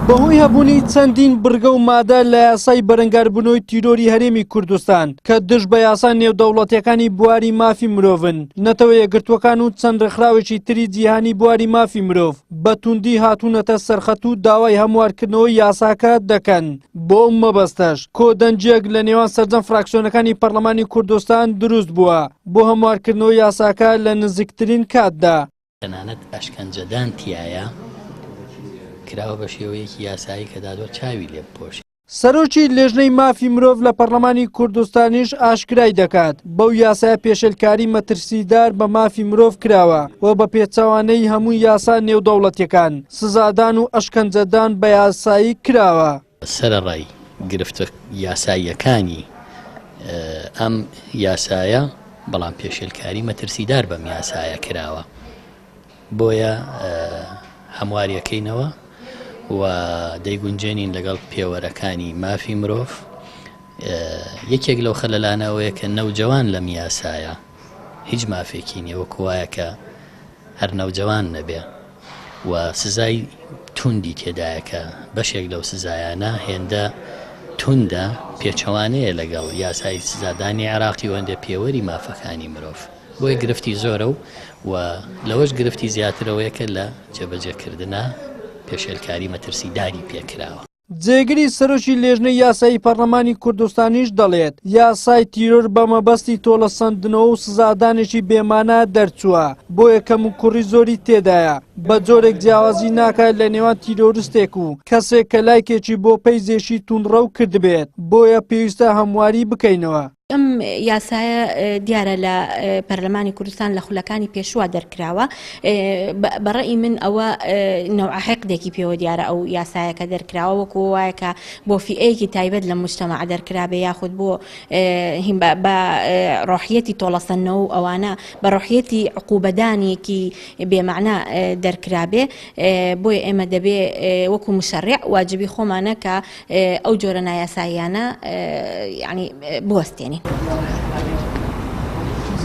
بەهۆی هەبوونی چەندین بڕگە و مادە لە یاسای بەرەنگاربوونەوەی تیرۆری هەرێمی کوردستان کە دژ بە یاسا نێودەوڵەتیەکانی بواری مافی مرۆڤن، نەتەوە یەکگرتووەکان و چەند ڕێکخراوێکی تری جیهانی بواری مافی مرۆڤ بە توندی هاتوونەتە سەرخەت و داوای هەموارکردنەوەی یاساکە دەکەن. بۆ ئەو مەبەستەش کۆدەنگییەک لە نێوان سەرجەم فراکسیۆنەکانی پەرلەمانی کوردستان دروست بووە بۆ هەموارکردنەوەی یاساکە لە نزیکترین کاتدا. تەنانەت ئەشکەنجەدان تیایا کراوە بە شێوەیەکی یاسایی کە دادوەر چاوی لێ بپۆشێ. سەرۆکی لێژنەی مافی مرۆڤ لە پەرلەمانی کوردستانیش ئاشکرای دەکات، بەو یاسایە پێشێلکاری مەترسیدار بە مافی مرۆڤ کراوە و بە پێچەوانەی هەموو یاسا نێودەوڵەتیەکان، سزادان و ئەشکەنجەدان بە یاسایی کراوە. سەرەڕای گرفتە یاساییەکانی ئەم یاسایە، بەڵام پێشێلکاری مەترسیدار بەم یاسایە کراوە، بۆیە هەمواریەکەینەوە و دەیگونجێنین لەگەڵ پێوەرەکانی مافی مرۆڤ. یەکێک لەو خەلەلانە ئەوەیە کە نەوجەوان لەم یاسایە هیچ مافێکی نییە، وەکو وایە کە هەر نەوجەوان نەبێ و سزای توندی تێدایە کە بەشێک لەو سزایانە هێندە توندە پێچەوانەیە لەگەڵ یاسای سزادانی عێراقی و هەندێک پێوەری مافەکانی مرۆڤ بۆیە گرفتی زۆرە و و لەوەش گرفتی زیاتر ئەوەیە کە لە جێبەجێکردنا پێشێلکاری مەترسیداری پێکراوە. جێگری سەرۆکی لێژنەی یاسایی پەڕلەمانی کوردستانیش دەڵێت، یاسای تیرۆر بە مەبەستی تۆڵەسەندنەوە و سزادانێکی بێمانا دەرچووە، بۆیە کەموکوڕی زۆری تێدایە، بە جۆرێک جیاوازی ناکات لە نێوان تیرۆرستێک و کەسێک کە لایکێکی بۆ پەیجێکی توندڕەو کردبێت، بۆیە پێویستە هەمواری بکەینەوە. ئەم یاسایە دیارە لە پەرلەمانی کوردستان لە خولەکانی پێشووە دەرکراوە بە ڕەئی من ئەوە نەوعە حقدێکی پێوە دیارە ئەو یاسایە کە دەرکراوە وەکو وایە کە بۆ فیئەیەکی تایبەت لە مجتەمەع دەرکرابێ یاخود بۆ هیم بە ڕۆحیەتی تۆڵەسەندنەوە و ئەوانە بە ڕۆحیەتی عقوبەدانێکی بێمەعنا دەرکرابێ بۆیە ئێمە دەبێ وەکو مشەرع واجبی خۆمانە کە ئەو جۆرە نایاساییانە یانی بوەستێنین.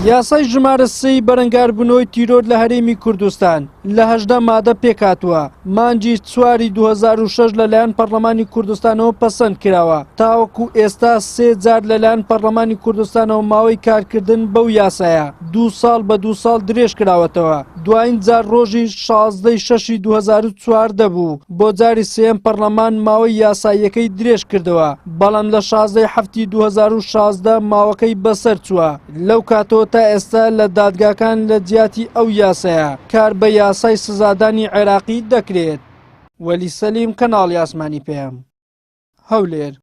یاسای ژمارە سێی بەرەنگاربوونەوەی تیرۆر لە هەرێمی کوردستان لە 18 مادە پێکهاتووە، مانگی چواری 2006 لەلایەن پەرلەمانی کوردستانەوە پەسەند کراوە، تاوەکو ئێستا سێ جار لەلایەن پەرلەمانی کوردستانەوە ماوەی کارکردن بەو یاسایە دوو ساڵ بە دوو ساڵ درێژکراوەتەوە. دوایین جار ڕۆژی 16 ی شەشی 2014 بوو، بۆ جاری سێیەم پەرلەمان ماوەی یاساییەکەی درێژکردەوە، بەڵام لە 16 ی حەفتی 2016 ماوەکەی بەسەرچووە، لەو کاتەوە تا ئێستا لە دادگاکان لە جیاتی ئەو یاسایە کار بە یاسای سزادانی عێراقی دەکرێت. وەلی سەلیم، کەناڵی ئاسمانی پەیام، هەولێر.